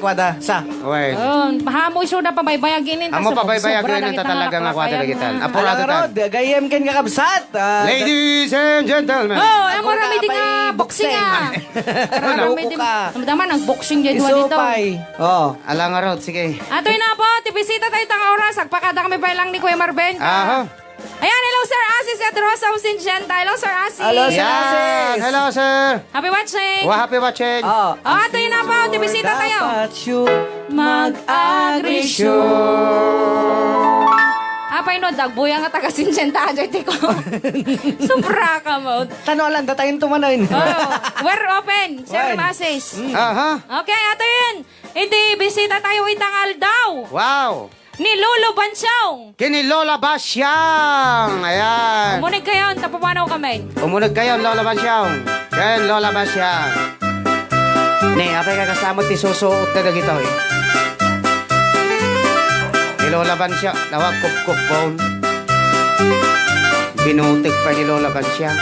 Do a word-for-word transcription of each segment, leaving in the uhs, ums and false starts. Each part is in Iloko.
Kuada, sa. Well. Oh, hamo isu na pabaybayag inin, Amo kaso pabaybayag sobra inin na ta kita talaga nga nga kuada kayan kagitan. na. Apurado Alang tan. Rod, gayem ken kakabsat. Ah, Ladies and gentlemen. Oh, amo Amoy rami di nga boxing, boxing. ah. Rami Loko di, ka. Damdaman ang boxing dyan, Isu dito. pay. Oh. Alang Rod, sige. Ato ina po, ti bisita tayo tang oras. Agpakada kami pa ilang ni Kuya Marben. Aha. Ayan, hello, Sir Asis at Rosa Sinjenta. Hello, Sir Asis. Hello, Sir Yan. Asis. Hello, sir. Happy watching. Wa, happy watching. Oh, Oh, ato yun na po. Tibisita tayo. Dapat yung mag-agresyon. Apay no, dagbuya nga taga Sinjenta, ajay tiko. Sobra ka mo. Tano, Alanda, tayo tumanay. Oh, we're open, Sir Wen. Asis. Mm. Aha. Okay, ato yun. Iti bisita tayo itang aldaw. Wow. Ni Lolo Bansyong. Kini Lola Basyang. Ayan. Umuneg kayon, tapupanaw kami. Umuneg kayon, Lola Basyang. Ken Lola Basyang. Ni, apay ka kasama ti susuot na dagito, eh. Ni Lola Basyang, nawag kupkup phone. Binuteg pa ni Lola Basyang.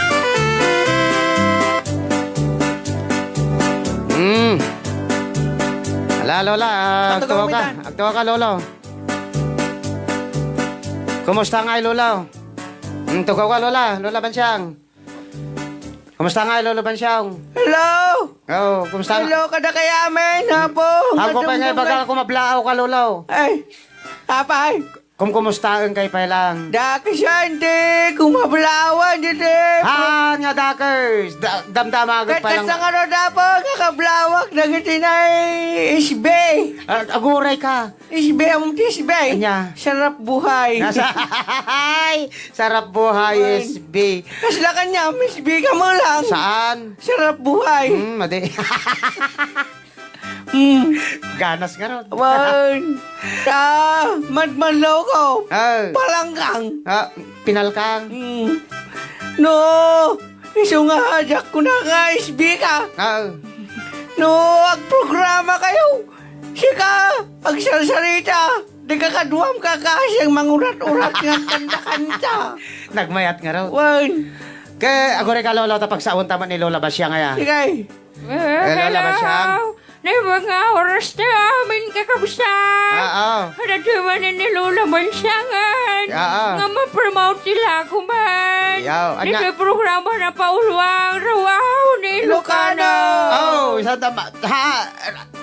Hmm. Ala, Lola, ah, Patugaw agtuaw ka. Agtuaw ka, Lolo. Kumusta ngay, Lolo? Hmm, tugaw ka, Lola. Lola Bansyang. Kumusta ngay, Lolo Bansyang? Hello! Oh, kumusta? Hello, kadakay amin, Apo. Ako pa ngay, baga kumablaaw ka, Lolo. Ay, apay. Kumkumustaen kay pay lang. Dakes yan, di. Kumablaawan, di, di. Haan nga dakes. Da-, damdamaget Kat-, pay lang. Kasta nga daw dapat nga kablawak, dagiti na isbe. Ah, aguray ka. Isbe, among ti isbe. Anya? Sarap buhay. Nasa-, Ay, sarap buhay, Ay. S B. Kasla kanya, Miss B ka mo lang. Saan? Sarap buhay. Hmm, madi. Hmm. Ganas nga ron. Wan. Ta, madmadlaw ko. Ah. Palangkang. Ah, pinalkang. Hmm. No, isu nga ajak ko na nga isbi ka. Ah. No, agprograma kayo. Sika, agsarsarita. Di ka kaduam ka kasi ang mangurat-urat nga kanta-kanta. Nagmayat nga raw. Wan. Kay, agore ka, Lolo, ta pagsaon taman ni Lola Basyang, aya. Sige. Eh, Lola Basyang. Ni mga oras na amin kakabsat. Oo. Kada di man ni Lola Bansangan. Oo. Nga ma-promote nila kuman. Yaw, anya? Dito programa na pauluang rawaw ni Ilocano. Oh, sa tama. Ha,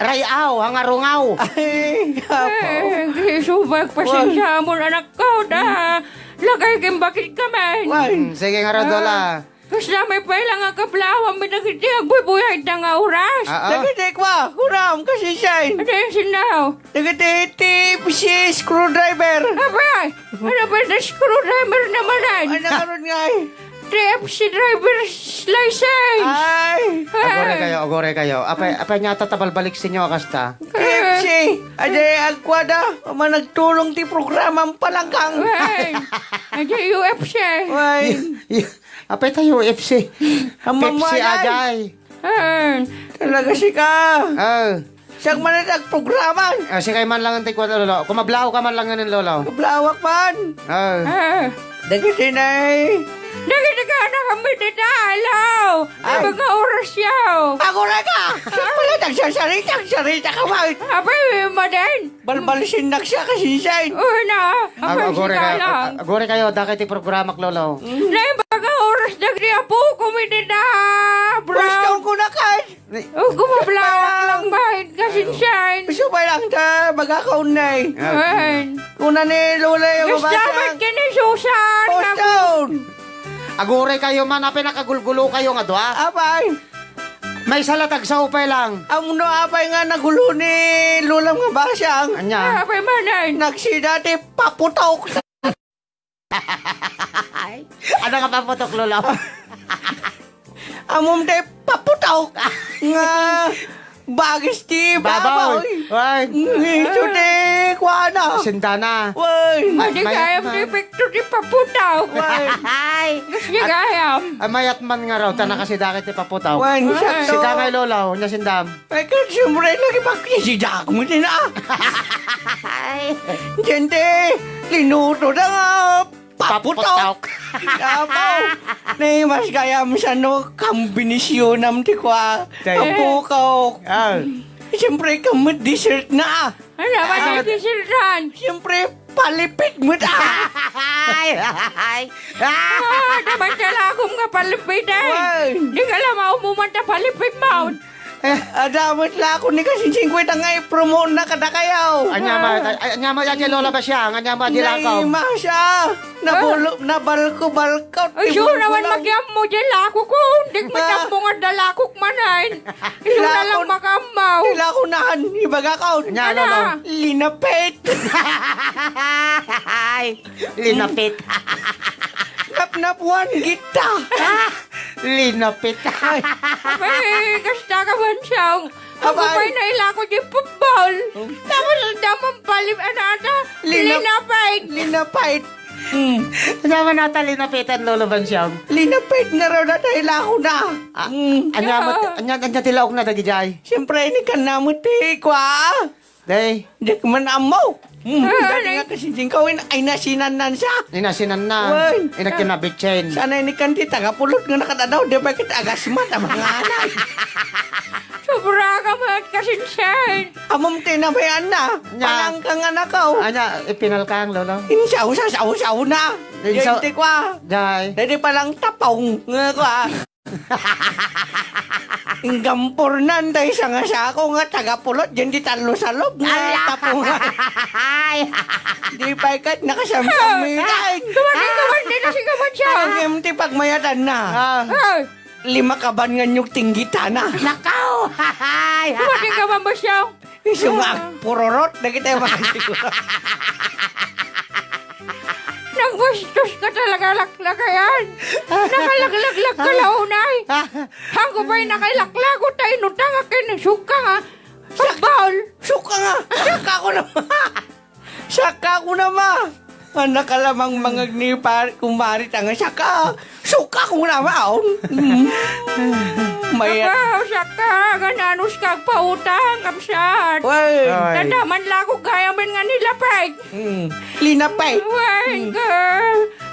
rayaw, hangarungaw. Ay, apo. Eh, subag, pasensya mo, anak ko, da. Lagay kim bakit ka man. Wan. Mm, sige nga, Rodola. Ah, kas damay pa ilang nga kablawang mi dagiti agbuybuya ita nga oras. Ah, ah. Dagiti kwa, kunam, kasisay. Ano yung sinaw? Dagiti T F C screwdriver. Abay, ano ba yung screwdriver naman ay? Ano karon nga eh? T F C driver's license. Ay. Ah. Agore kayo, agore kayo. Apay, apay niya tatabalbalik sinyo, kasta. T F C, adi agkwada, managtulong ti programa ang palangkang. Ay, adi U F C. Ay. Y-, y-, apay tayo U F C. Ang Pepsi mamuanay. Ajay. Ah. Talaga sika. Ah. Siak man iti agprograma. Ah, si kay man lang ang tikwa, Lolo. Kumablao ka man lang nganin, Lolo. Kablawak man. Ah. Ah. Dagiti nay. Dagiti ka na kami dita, hello. Ay. Ay, mga oras yaw. Agora ka. Siak pala nagsasarita, nagsasarita ka man. Abay, maden. Balbalsin na siya kasi siya. Oh, na. Ag-, Abay, agore kayo, sigala. Ag-, agore kayo, dakay ti programak, Lolo. Nay, mga oras dagiti apo ko, mi dita, bro. Gusto ko na kay Ni- Oh, gumabla lang bahid ka, sinsian. Gusto pa lang ta, baga ka unay. Ah. Ayan. Kuna ni Lola yung Gusto mabasa. Ba't ka ni Susan? Boston! Aguray kayo man, apay nakagulgulo kayo nga dua? Apay. May salatag sa upay lang. Amuno apay nga nagulo ni Lola nga basang. Anya? Ah, apay manan. Nagsidati paputok. Ano nga paputok, Lolo? Amom ti paputok nga bagis ti babaw. Babaw. Ay. Isu ti kuana. Sintana. Way. Ay, di may-, kayam may- ti pekto ti paputok. Way. Ay. Gusto niya kayam. Ay, mayat man nga raw, ta nakasidakit ti paputok. Way, sakto. Sika nga, Lolo, nya sindam. Ay, ket siyempre, lagi pagkisidak mo din, ah. Ay. Diyan, te, linuto na nga, paputok. Paputok. Apo, naimas kayam sano, kombinisyonam ti kua, Tay. Kapukok. Ah. Siyempre, ikaw met dessert na. Ano ba Ano? Ang dessertan? Siyempre, palipit met, ah. Ay, ay, ay. Ah, daman talakom nga palipit, eh. Wen. Di ka lang maumuman ta palipit mo. Eh, adamot la ako ni Kasinsing ko itang nga i-promote na kadakayaw. Anya ma, ay, anya ma, anya Lola Basyang, anya ma, di lakaw. Naima siya. Nabulo, nabalko-balko. Ay, ti sure naman bulbulaw. Magyammo di lako ko. Di Ah. Magyammo nga dalakok manen. Isu na lang Ilakon. Makammaw. Ilakon na han, ibaga ka. Anya, Ano? Lolo? Linapit. Ay, linapit. Napnapuan kita. Linapit. Ay. Abay, kasta ka, Bansong. Abay. Ako pa'y nailako di football. Oh. Tapos, ang damang palim, ano, ata, Linap-, linapit. Linapit. Mm. Anya man ata linapitan, Lolo Bansyong? Linapit nga raw na tayo lako na. Ah, Mm. anya mo, Oo. anya, anya ti laok na dagijay? Siyempre, inikan na mo ti kwa. Day. Di ka man ammo. Mm. Ah, Dati nga Kasinsing ko, in-, ay nasinan nan siya. Inasinan na. Wen. Inagkinabitsin. Sana inikan ti tagapulot nga nakadadaw, di ba kita agasmat, ang mga anay. Sobra ka, Mat Kasinsing. Amom ti nabayan na. Nya. Palangkang anak ko. Anya, ipinalkang, Lolo? Insaw sa saw-saw na. Insaw- Yan ti kwa. Jay. Dadi palang tapong nga kwa. Inggampurnan tayo sa nga sako nga tagapulot, yan di talo sa loob nga Ala! Tapong. Ay! Di pa ikat nakasamsam mo itan. Dumating ka man din na si Kamatsa. Ang M T pagmayatan na. Ah. Ay! Lima ka ban nga niyog tinggitana. Nakaw! Ay! Dumating ka man ba siya? Isu nga agpururot, dagiti mga siguro. Nagbastos ka talaga, laklakayan. Nakalaglaglak ka, launay. Ako ba'y nakailaklako, ta inutang akin, suka nga. Pagbahol. Suka nga. Suka ko na, ma. Suka ko na, ma. Anak ka lamang mangag ni par-, kumari ta nga saka. Suka ko na, maon. Mm. Maya- Aba, saka, gananus ka agpautang, kamsat. Well, Ay. Tanda man la ako gayamin nga nilapit. Mm. Linapit. Well, Mm. ka,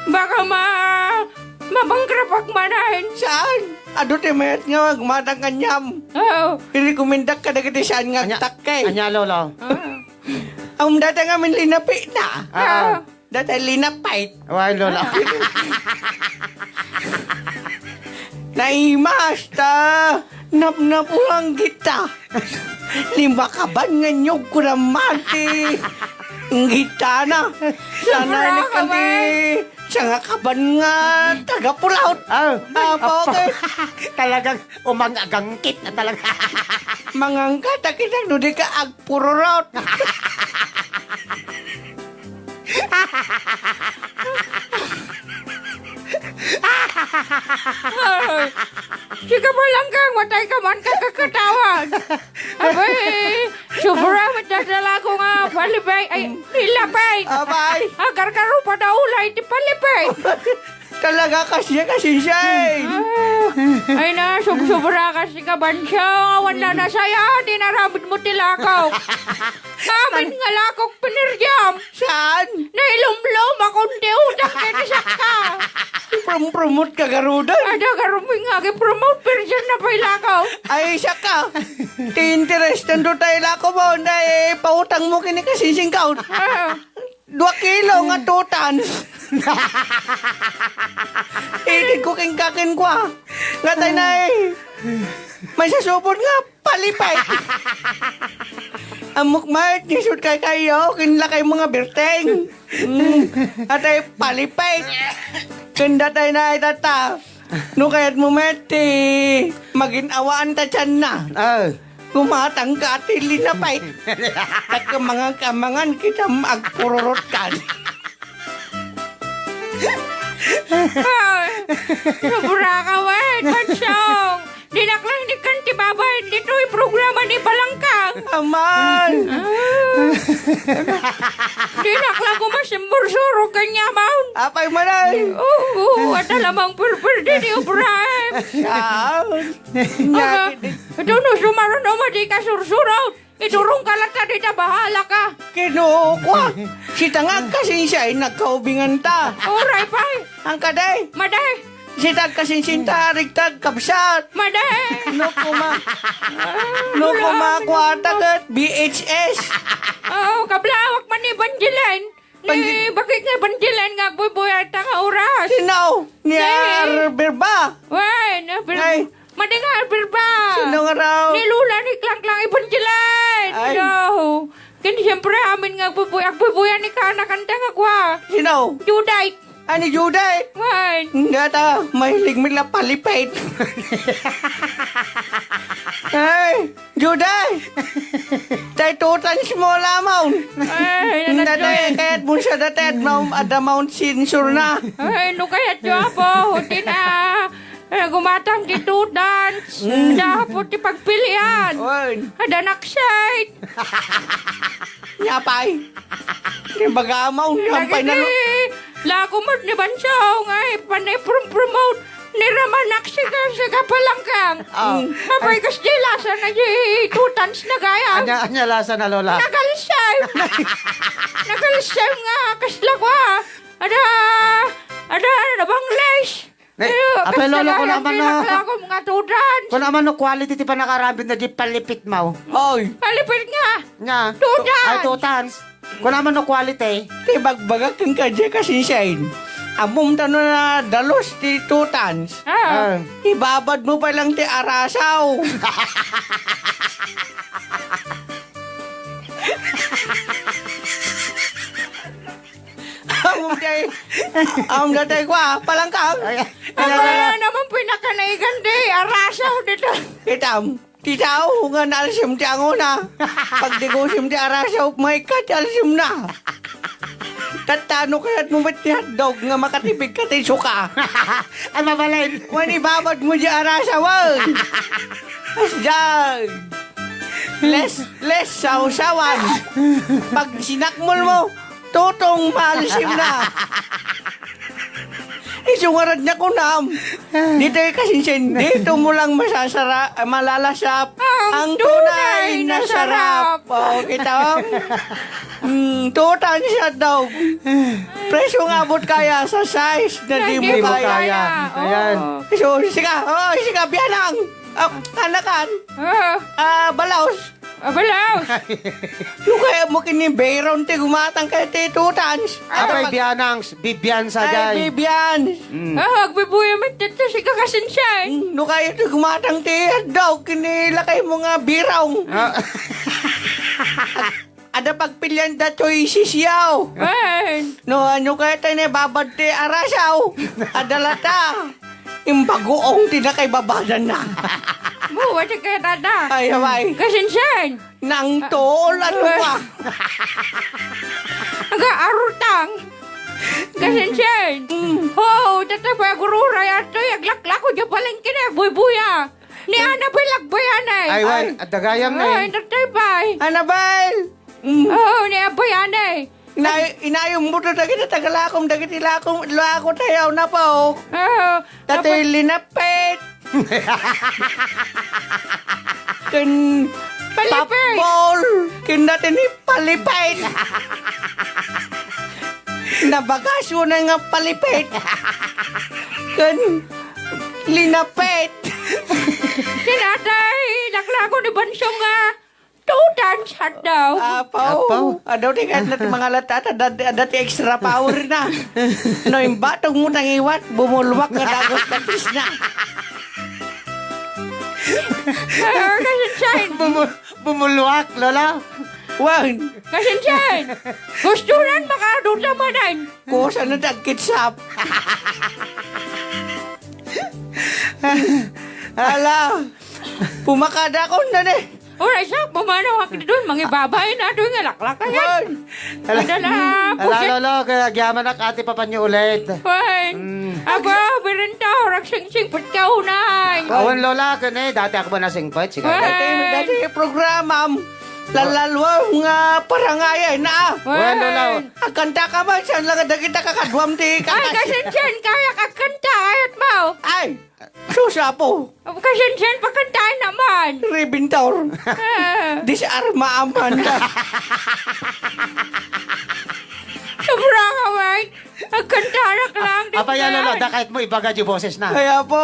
baka ma-, mabangkrapak manen. Saan? Adu ti mayat nga agmatang kaniam. Oo. Irekomendak kadagiti saan nga Anya, agtakke. Anya, Lolo? Ah. Ang data nga min linapi na. Ah. Ah. Data linapit. Why, Lola? Ah. Naimas ta. Napnapuan kita. Lima ka ban nga niyog ko naman ti nggitana. Sana Sobra ni ka, kanti man. Sangakaban nga tagapulaot. Ah, Apo, apa. Okay. Talagang umangagangkit na talaga. Mangangkat a kita no di ka agpururot. Ay, sika pa lang kang matay ka man kakakatawa. Abay, sobra, madadala ko nga palibay. Ay, nilapay. Abay. Agargaro pa daw ulay ti palibay. Talaga kasi, kasi siya eh. Ah, ay na, subsobra kasi ka, Bansyong. Awan na nasaya, di naramid mo ti lakaw. Amin nga lakok pinirjam. Saan? Nailumlom akong ti utang kay ti sakka. Prom-promote ka, garudan. Ada, garumi nga, agi-promote, pero dyan na pa'y lakaw. Ay, sakka. Ti interes, tando tayo lakaw mo, na eh, pautang mo kini kasisingkaw. Ah. Dua kilo nga two tons. Itid ko king kakin ko, ah. Nga tayo na eh. May sasubod nga, palipay. Amok mayat, nisud kay kayo, kinlakay mga birteng. Mm. Atay, palipay. Kanda tayo na itata. No kayat mo met, ti magin-awaan ta tiyan na. Ah. Gumatang ka, ati linapay. Tagkamangan-kamangan kita agpururot kan. Ay, sobra ka, wen, Pansong. Dinaklang di kan ti babaen ditoy programa ni Balangkang. Aman! Ah. Dinaklang ko masimbur-suro kanya, man. Apay manay? Oo, oo, at alamang purpur di ni Ibrahim. Saan? Nya, ito no, sumaron no, madi ka sursurot. Idurong ka lang ka dita, bahala ka. Kinuo ko, ah. Sita nga agkasinsya, ay nagkaubingan ta. Oray, pay. Ang kaday? Maday. Sitag kasinsinta, rigtag, kabsat. Madi. No kuma-, no kumakuata ket B H S. Oo, kablawak man ni Evangeline. Ni Pandi- bakit nga Evangeline nga agbuybuyat nga oras? Sino? Ni Ni Arbirba? Wen, Arbirba. Ay. Madi nga Arbirba. Sino nga raw? Ni Lola ni Klangklang Evangeline. Ay. No. Ken siyempre, amin nga agbubuy-, agbubuyan ni Kana kanta nga kwa. Sino? Juday. Ani Juday? Wen. Nga ta, mahilig mi la palipit. Ay. Juday! Tay tutans mo lamang. Ay, nanaday. Kayat mo siya dati at maum-, ada Mount Sinsure na. Ay, no kayat yo, apo, huti na. Eh, gumatang ti tutans. Mm. Dapat ti pagpilian. Wen. Ada naksait. Nya pay. Ni bagamaw, nya pay nalo. Lagi ni, lago mo ni Banso, nga, eh, panay prom-promote. Ni Ramanak, siga, siga, palangkang. Oh. Mm. Mabay kas di lasa na di tutans na gaya. Anya, anya lasa na, Lola? Nagalsay. Nagalsay nga, kasla kwa. Ada, ada, ada bangles. Ne, ayo, apay, kas Lolo, na kun gaya, aman no, pinaklako nga tutans. Kun aman no quality ti panakaramid na di palipit mo. Hoy. Palipit nga. Nya. Tutans. Ay, tutans. Kunam no quality. Ti bagbagak kenka diay kasinsian. Ammom ta no nadalus ti tutans. Ah. Ah. Ibabad mo pa lang ti arasaw. Ammom diay, ammom diay kua, palangkang. Ay, ay, ay, ay. Aba, naman pinakanaigan di arasaw dito. Itam. Ti tao nga naalsim ti angona. Pagdigusim ti arasaw, maikka ti alsimna. Tatta no kayatmo met ti hotdog nga makatipid ka ti suka. Ay, mabalin. Wen ibabad mo di arasaw, ay. Asdiay. Les, les, sawsawan. Pag sinakmol mo, Totong, maalsim na. Isu ngarud nga kunam. Ditoy kasinsin, dito mo lang masasara-, malalasap ang tunay na sarap. O, kita mo? Mm, tutan siya daw. Presyo nga abot kaya sa size na di mo kaya. Di mo kaya. Oo. Ayan. So, sika, o, sika, biyanang. Ah, anakan. Ah. Ah, balaos. Abalaos! Nukaya mo kini Bayron ti gumatang kay ti tutans. Apay, biyanangs, bibiyan sa jay. Ay, bibiyan. Mm. Ah, agbibuya met dito si kakasinsian. Mm, nukaya ti gumatang ti hotdog, kini lakay mo nga birong. Ah. Ada pagpilian da choices yaw. Ay. No, ano kaya tayo na babad ti arasaw? Ada lata. Imbagoong ti nakaibabadan na. Mo, wala kaya tada. Ay, away. Kasinsian. Nang tol, ano ba? Aga arutang. Kasinsian. Mm. Ho, tata pa gurura yato, yaglaklako, di palengke na, buy-buya. Ni Annabel agbayanay. Ay, wan, ay. Adda gayam na. Ay, eh. Tatay pay. Annabel! Mm. Oo, ni agbayanay. Ina-, inayom mo to dagiti tagalakom, dagiti lakom, lako tayaw na po. Oo. Dati tapos linapit. Ken palipit. Tapol. Ken dati ni palipit. Nabagas mo na nga palipit. Ken linapit. Kinatay, naglako ni Bansong nga, tutan, shutdown. Apaw. Apaw. Adaw ti kayat na ti mga latata, dati, dati extra power na. No, imbatog mo tangiwat, bumulwak nga dagos na pisna. Ah, kasi siya, Bumu-, bumulwak, Lola. Wan. Kasinsian! Gusto nan makaduda manen! Kusa na dagkitsap. Ala, pumakada ko na ni. Oray sa, pumanaw ak doon, mangibabay na doon nga laklak ka yan. Wan. Ala, Adala, ala, pusit. Lolo, kaya agyaman ak ati papanyo ulit. Wan. Mm. Aba, birinta, orak sing-singput ka unay. Awan, Lola, kene, dati ak ba nasingpet? Sige. Wan. Dati, dati, programam. Lalalwa nga parangay na. Wen, Lola. Agkanta ka man, saan lang dagita kakaduam ti ay, kakas-, kasensian, kaya kagkanta, ayat mo. Ay, sus, apo. Kasensian, pagkantaan naman. Rebintor. Ah. Disarma aman. Sobra ka, Mike. Agkantarak lang, di Apay, ano, kayat. Lola, dakayat mo ibaga di boses na. Ay, apo.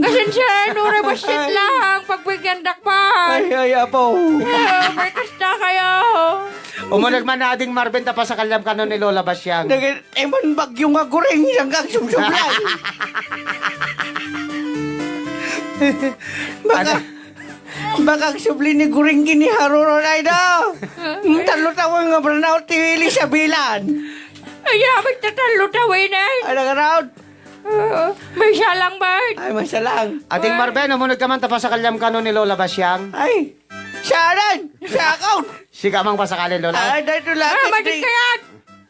Kasensia, no, oray bassit lang, pagpigyandak pa. Ay, ay, apo. Ay, may kasta kayo. Umuneg man na Ading Marvin, ta pasakaliam kano ni Lola Basyang. Nagit-, eh, man bagyo nga guring, siyang kang sumsublay. Baka, Ano? Baka agsubli ni Guring ken ni Harurot, ay da. Tallo tawen nga brownout ti Elisa Bilan. Ay, abit ta tallo tawen, ay. Ay, nagaraot. Oo, maysa lang, bay. Ay, maysa lang. Ating Marben, umuneg ka man, ta pasakaliam kano ni Lola Basyang. Ay, saan? Sa account. Sika mang pasakali, Lola. Ay, dahil ito lang. Ah, madikayat.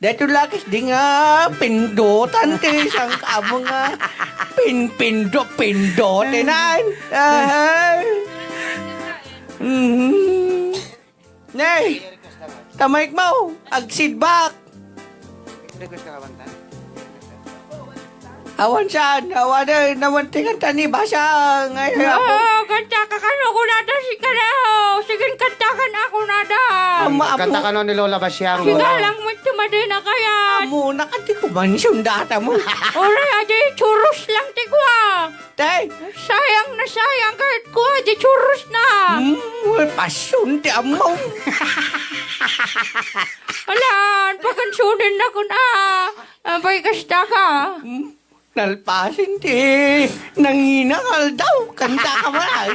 Daytoy lakis di nga pindutan ti sangkamo nga pinpindot-pindot inan. Ay. Mhm. Nay, tamaik mo, agsidbak. Awan saan, awan, eh, nawan ti kanta ni Basang. Ay, apo. Oo, kanta ka kano, kunada si kano. Sige, kanta ka na, kunada. Ama, apo. Kanta kano ni Lola Basyang, Lola. Siga lang mo iti madina kayat. Amo, nakadi ko mansion data mo. Uray, adi, churros lang ti kua. Tay. Sayang na sayang, kahit kua, di churros na. Hmm, passion ti amo. Alan, pagansunin na kun, ah. Apay, kasta ka. Hmm. Nalpasen ti nanginang aldaw. Kanta ka man, ay.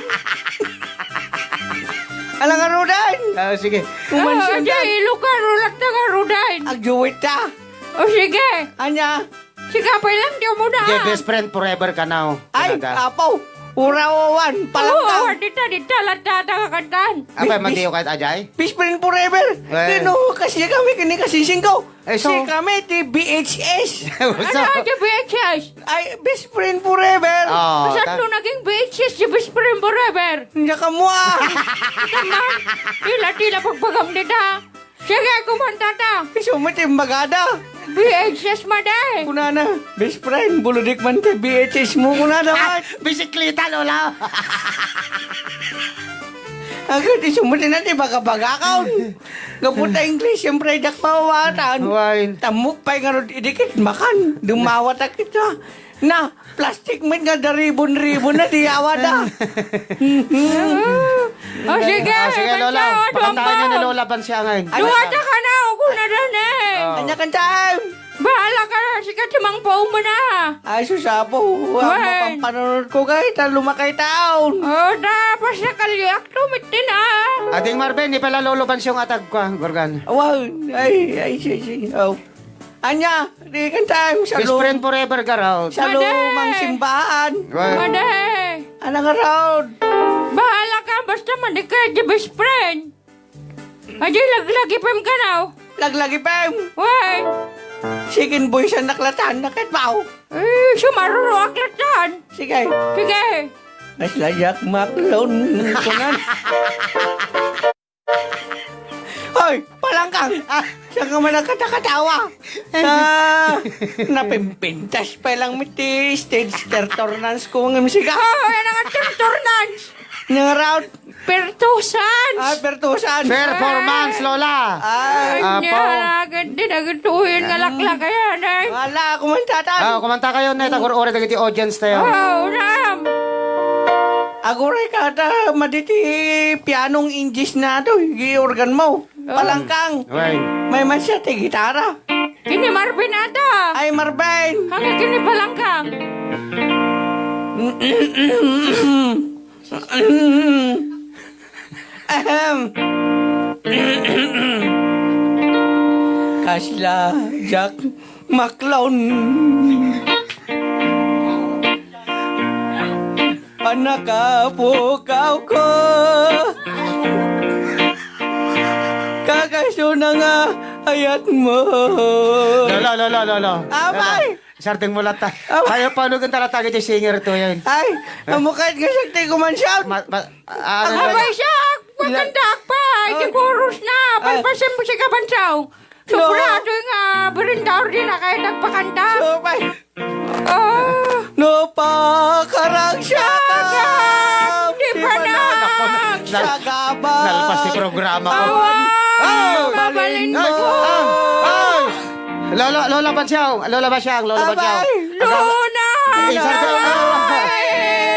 Alang arudan. Ah, sige. Umansiyon Ah, di, ka. Ilocano latta nga arudan. Agduet ta. O, sige. Anya? Sige, pay lang, di mo na. Di, best friend forever ka now. Ay, Talaga. Apo. Urawawan. Oo, Palanggang. Dita, dita, latta, ta kakantan. Apay, Bis-, matiyo kahit ajay? Best friend forever. Well. Kino, kasi kami, kini kasi singko. Eh, so? Si kami, ti B H S. So? Ano, ti B H S? Ay, best friend forever. Oh, Saan ta- no naging B H S, ti best friend forever? Hindi ka mo, ah. Tama. Tila, tila, pagpagam dita. Sige, kumanta ta. Isu mo, ti imbagada. B H S, madi. Kunana, best friend, buludik man ti B H S mo. Kunana, Ah, man. Bisikleta, Lola. Agad, isu mo, ti na, ti baga-baga ka. Gapu ta English, siyempre, dak mawawatan. Wine. Tammok pay nga rod idikit, makan. Dumawat a kita. Na, plastic met nga daribon-ribon na, di awada. O, sige, O, sige, Lola. Pakantahan niyo ni Lola Pansiangan. Duwata ka na, ako na rin eh. Oh. Anya kan time? Bahala ka na, sikat si Mang Pao mo na. Ay, sus, apo. Ang Wen. Mapampanood ko, kay ta lumakay taon. Oh, tapos na kaliak to, mitin, ah. Ading Marben, ni pala Lolo Bansyo nga tagkwa, Gorgan. Wow, ay, ay, si, si, oh. Anya, di kan time, sa Best lo-, friend forever ka raw. Sa Madi. Lumang simbahan. Wen. Madi. Anang araw? Bahala ka, basta manikay di best friend. Adi, laglagi pem ka na, oh. Laglagi pem? Wen. Sige, boy, sa naklatan, nakit ba, oh? Eh, sumaruro aklatan. Sige. Sige. Mas layak maklon, kunan. Hoy, Palangkang! Ah. Saan ka man nagkatakatawa? Ah, napimpintas pa lang miti stage performance ko ng M C ka. Oh, yan ang performance. Yung round Pertusan! Ah, pertusan. Performance, Lola. Ay. Apo. Anya, agad din, agad tuhin nga Ah. laklak, ayan, ay. Wala, kumanta ta. Ah, kumanta kayo, ne, tagur-uri dagiti audience tayo. Ah, unam. Aguray ka ta, maditi pianong ingis na to, gi organ mo. Ah. Palangkang. Wen. May man siya ti gitara. Kini Marvin ata. Ay, Marvin. Hanggang kini Palangkang. Ahem. Kasla Jack Maclon. Panakapukaw ko. Kakaso na nga ayat mo. Lola, lola, lola. Amay! Lola. Sarteng mo latta. Awa. Ayaw panugan ta latta iti singer to yan. Ay, amukayat nga sakti kuman shout. Ma-, ma-, ah, Ang ano, abay siya, pagkanta pa, iti Ay. chorus na, Ay. palpasin mo si Kabansaw. No. Sobrado nga, berenda ordi na kayo nagpakanta. So, pay. Oh. No, pakarang siya. Sagap, di Di pa pa na. na. Nal-, Sagaba. nalpas ti programa ko. Awan, Oh. mabalin Ay, mo. ah, ah. Lolo, Lola Bansiaw, Lola Bansiaw, Lola Bansiaw. Abay, Lola! Isang Lola!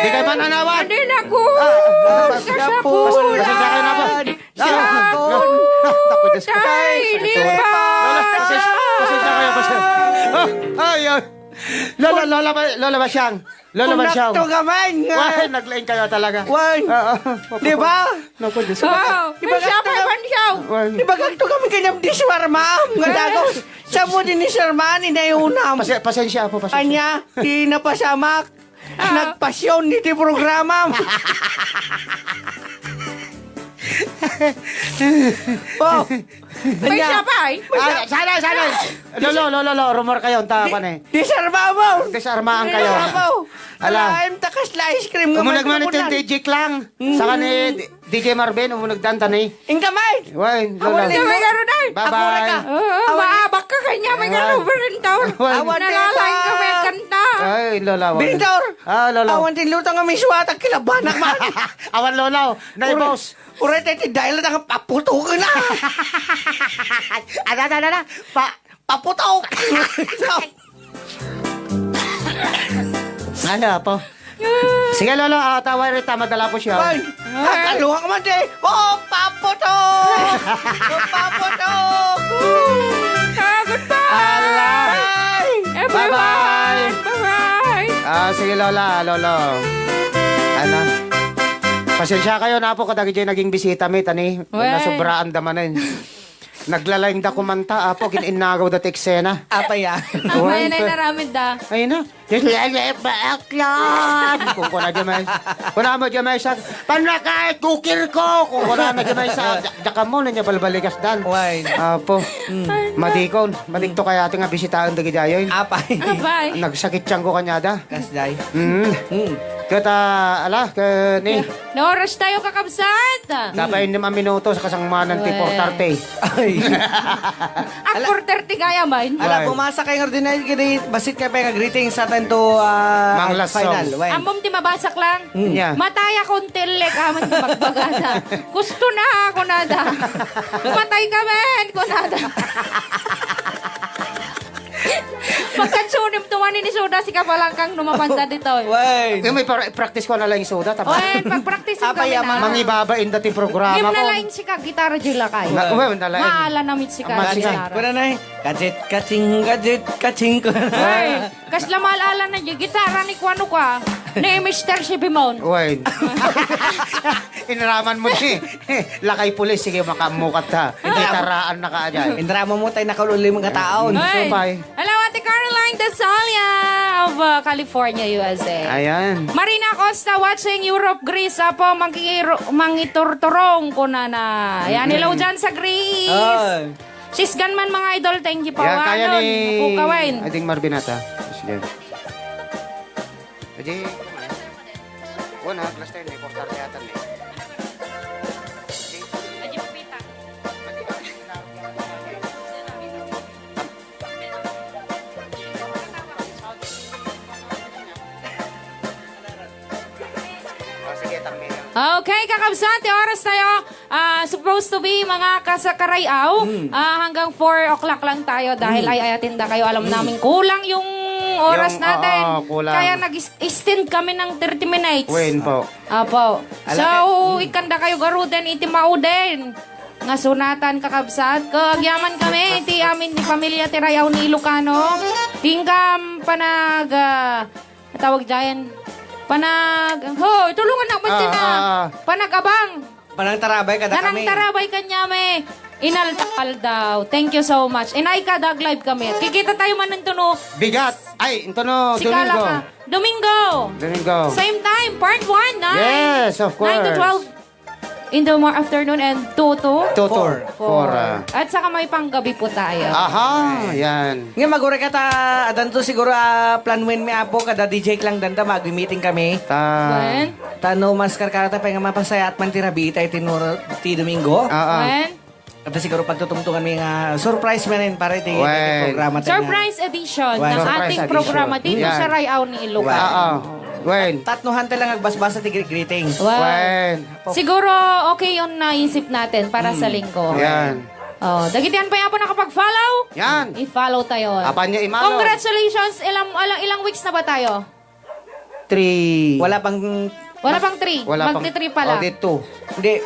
Di kayo mananawan. Hindi na ko. Ah, ah, Pasensya kayo na po. Sa Ah, ah, ah, naku, Diyos ko. Tay, Sakit lipa! Lola, pasensya, pasensya kayo, pasensya. Ah, ay, ah. Lola, Lola, Lola Bansiaw. Lola Bansiaw. Kunakto ka man nga. Wah, naglaing kayo talaga. Wan. Oo. Di ba? Naku, Diyos ko. Wow. Di ba Ay, siya kakto pa, ka- Bansiaw. Wan. Di ba kakto kami kanyang diswarma? Nga dago. Sa mo din ni Sherman, inayunam. Pase-, pasensya po, pasensya. Anya, di napasamak. Ah. Nagpasyon ni ti programa. Oh. May Anya. Siya pa, eh. Ah, sana, sana. Lolo, lolo, lolo, rumor kayo, ta, Di, pan, eh. Disarma mo. Disarmahan kayo. Disarma mo. Ala. Ala, ay, takas la ice cream nga Umunag man man ito, kunan. D J Klang. Mm. Saka ni D J Marvin, umunag dan, tani. Ingka, Mike. Wen, Awan Lola. Ito, may garo, day. Bye-bye. Ako, reka. Oo, Awan. Maabak ka kanya, may Awan. Garo, Brintor. Awan. Awan, Nalalain ka, tita. May kanta. Ay, Lola, awan. Brintor. Ah, Lola. Awan, tinluto nga miswa, tagkilabanak man. Awan, Lola. Nay, Ur-, boss. Uray, tayo, ti dahil na nga paputok na. Ada, ada, ada. Pa-, paputok. Ano, apo? Sige, Lolo, ah, tawag rita, madala po siya. Ay, kakaluha ka man, di. Oh, paputok! Oh, paputok! Ah, goodbye! Ala! Bye! Everyone! Bye-bye! Bye-bye! Ah, sige, Lola, Lolo. Ano? Pasensya kayo na po, kadagiti naging bisita mi, tani. Well. Nasobraan da manen. Naglalaing da kumanta, apo, gin-innagaw da ti eksena. Apay, ah. Tama Uy, yan ay pa- naramid da. Ay na. Just lele, baaklan. Kung kuna di may, kuna mo di may sa, panakay, kukir ko. Kung kuna mo di may sa, ja-, jaka mo, nanya balbalikas dan. Why? Apo. Mm. Madikon, madikto kaya ati nga bisitaen dagiti ayoy. Apay. Apay. Nagsakit tiyan ko kanyada. Kasjay. Mm. Mm. Kata, ala, kani. No oras tayo, kakabsat. Dapat hindi maminuto sa kasangmanan ti Weh. Four thirty. Ay. Ah, Ala, four thirty kaya man. Ala, Why? Pumasa kayo nga din ay gini, basit kayo pa yung greetings sa atin to, ah, Mang Lasso. Final. Why? Amom ti mabasak lang. Mm. Yeah. Matay akong tilik, aman ti magbagada. Gusto na ako nada. Matay ka, men, kunada. Pagkansunim tuman ni Suda, si Kapalangkang numapanda dito. Why? Yung may para-, practice ko na lang yung Suda, tapos Oy, pag-practice Apa kami yaman? na. Mangibabain dati programa Game na ko. Lain si ka gitara di lakay. Na, well, nalain. Maala na mit si ka Mas gitara. Kuna na eh. Kajit, kaching, kajit, kaching, kuna na. Ay, kasla maala na di gitara ni kuano ka. Ni Mister Sibimon. Why? Inaraman mo ni. Lakay pulis, sige, makamukat ta. Hindi taraan na ka, ajay. Indrama mo tayo, nakalulim nga taon. Ay. Supay. Hello, Ate Caroline Dasalia of, uh, California, U S A. Ayan. Marina Costa watching Europe, Greece. Apo, mangkikiro-, mangiturturong ko na na. Ayan, hello Mm-mm. dyan sa Greece. Ay. Sisgan man, mga idol, thank you pa. Yan, kaya Wanon, ni Pukawen. Ading Marvin ata. Sisgan. Adi, kumain. Una, last time, may portar yata, may. Oh, sige, tambilan. Okay, kakabsat, ti oras tayo. Ah, supposed to be mga kasakarayaw. Mm. Ah, hanggang four o'clock lang tayo dahil Mm. ay-ayatin da kayo. Alam Mm. namin kulang yung oras Yung, natin. Oo, kulang. Kaya nag-extend kami ng thirty minutes. Wen po. Apo. Ala, So, kay Mm. ikanda kayo garuden iti mauden. Nga sunatan, kakabsat. Kagyaman kami, iti amin ni pamilya ti Rayaw ni Ilocano. Tingkam panag, ah, tawag dyan. Panag, hoy, tulungan na, Ah, ah, ah. Panag-abang. Panangtarabay kada kami. Nanangtarabay kanya may inaldaw. Thank you so much. Inay ka, dag live kami. Kikita tayo man nito, no? Bigat. Ay, ito no, Si Kala Domingo. ka. Domingo. Domingo. Same time, part one, nine. Yes, of course. Nine to twelve in the mo-, afternoon and two to Two to four. Four, ah. At saka may panggabi po tayo. Aha, yan. Nga magure ka ta, adanto siguro, ah, plan win mi apo, kada D J lang danta, mag-meeting kami. Ta- When? Ta no mas karkarata pa nga mapasayaat man ti rabii tayo ti Nor-, ti Domingo. Ah, ah. When? At siguro pagtutungtungan mi nga surprise man rin para iti, iti When? programa tayo nga. Surprise edition When? ng Surprise ating edition. programa dito Yan. sa Rayaw ni Ilocano. Oo. When? Tatnohan tayo lang agbasbasa ti gre-, greetings. Wow. When? Siguro okay yung naisip natin para sa Hmm. linggo. Yan. Oh, dagiti an pay apo nakapag-follow? Yan. I-follow tayo. Apan niya i-follow. Congratulations. Ilang, ilang, ilang weeks na ba tayo? Three. Wala pang Wala pang three. Wala pang Magti-three pala. Oh, di two. Hindi.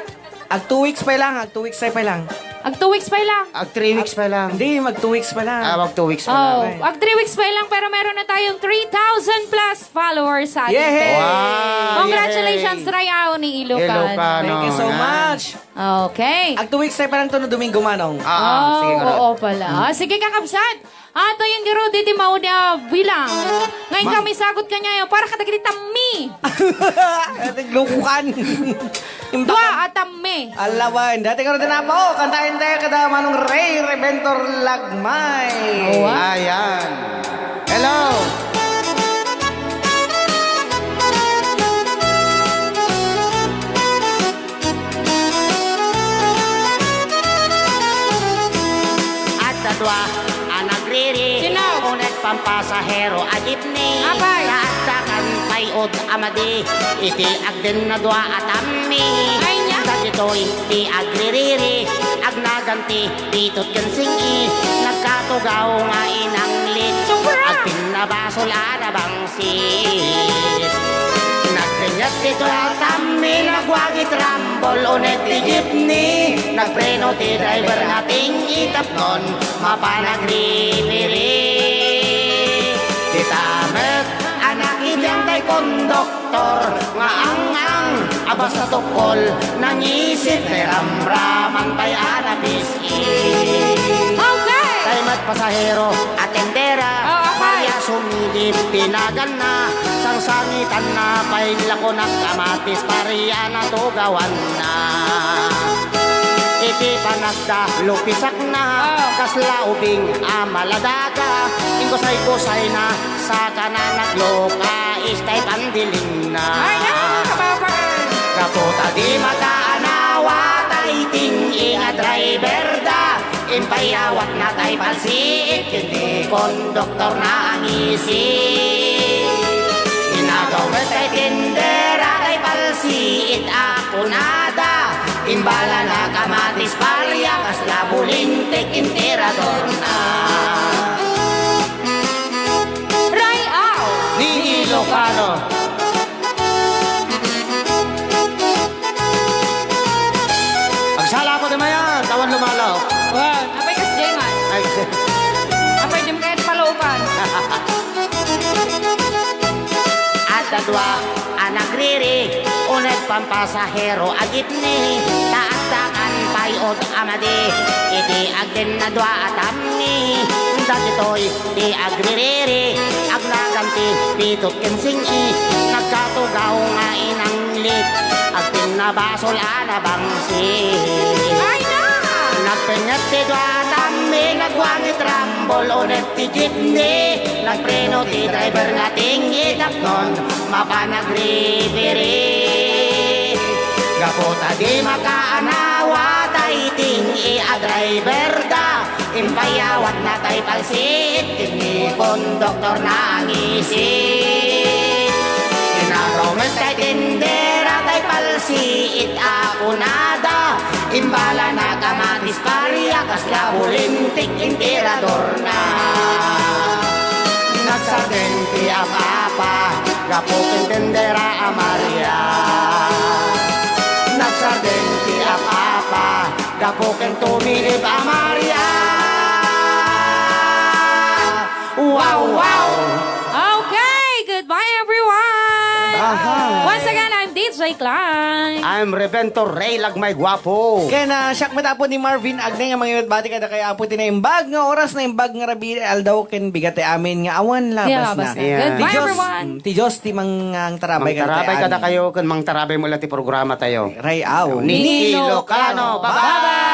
Ag two weeks pa lang. Ag two weeks pa lang. Ag two weeks pa lang. Ag three weeks pa lang. Hindi, mag two weeks pa lang. Ah, mag two weeks pa lang. Oh, ag three weeks pa lang, pero meron na tayong three thousand plus followers sa ating Yehey! page. Wow, Congratulations, yehey! Rayaw ni Ilocano. Ilocano, Thank you so yan. much. Okay. Ag two weeks tayo pa lang to no Domingo, Manong. Ah, ah, Oh, sige nga, oo Rod. pala. Mm. Ah, sige, kakabsat. Ato yung giro, di, di mauna bilang. Ngayon Ma- kami sagot ka niya, para kadagiti tammi. Naglukukan. Dua a tammi. Alawan. Dati ka rin na po. Kantahin tayo kada Manong Ray Rebentor Lagmay. Oo, ah. Ayan. Hello. Adda dua a nagriri, Sino? Unet pampasahero a jeepney. Apay. Naaddakan pay ud a madi, iti agden na dua a tammi. Ay, nya? Dagitoy ti agririri, agnagan ti pitut ken sing-i, nagkatugaw nga inanglit. Sobra! Agpinnabasol a nabang Sit. Nagkayat ti tulatami, nagwagit rambol, unet ti jeepney. Nagpreno ti driver nga ting-i tapnon mapan agribiri. Dita met a nakibiang tay konduktor nga ang-ang a basta tukol nangisit, nairamraman pay a napis-, Okay. Tay met pasahero a tendera, Oh, apay. Maria sumilip ti naganna, sangsangitanna pay la kunak kamatis, Maria natugawanna. Iti panagda lupisakna, Oh. kasla ubing a maladaga, ingkusay-kusayna, Sakana naglukais tay pandilingna. Ay, ay, kababaen. Gapu ta di makaanawa tay ting-i a driver da, impayawatna tay palsiit ken ti konduktorna a ngisi. Inagaw met tay tindera tay palsiit a kunada, imbalana kamatis paria kasla bulintik intiradorna. Ray-aw ni Ilocano. Agsala ko di mayan, tawan lumalaw. Wan, apay kas Jay man. Ay, Apay di mo kaya palaupan. Adda dua a nagriri, unet pampasahero a jeepney, ta adda kan pay-od a madi. Iti agden na dua a tamni, dagitoy ti agririri, agnagan ti pitut ken sing-i, nagkatugaw nga inanglit, agpinnabasol a nabangsit. Ay, na! Nagpenget ti dua a tamni, nagwangit rambol, unet ti jeepney, nagpreno ti driver nga ting-i tapnon mapan agribiri. Gapu ta di makaanawa tay ting-i a driver da, impayawatna tay palsiit, ken ni konduktorna a ngisi. Inagaw met tay tindera tay palsiit a kunada, imbalana kamatis paria kasla bulintik intiradorna. Nagsardeng ti apapa, gapu ken tindera a Maria. Nagsardeng ti apapa, gapu ken tumiib a Maria. Wow, wow! Okay, goodbye, everyone! Aha. Once again, I'm D J Klein. I'm Rebentor Ray Lagmay Guapo. Ken, ah, siak met Apo ni Marvin Agnay nga mangiwat bati kada kay Apo ti naimbag nga oras, naimbag nga rabii, aldaw, ken bigat ti amin nga awan labasna. Yeah, labasna. Yeah. Goodbye, Ti Diyos, everyone. mm, ti Diyos ti mangtarabay kada Mangtarabay kada kayo, ken mangtarabay mo la ti programa tayo. Ray-aw. Ni Ilocano. Bye-bye. Bye-bye.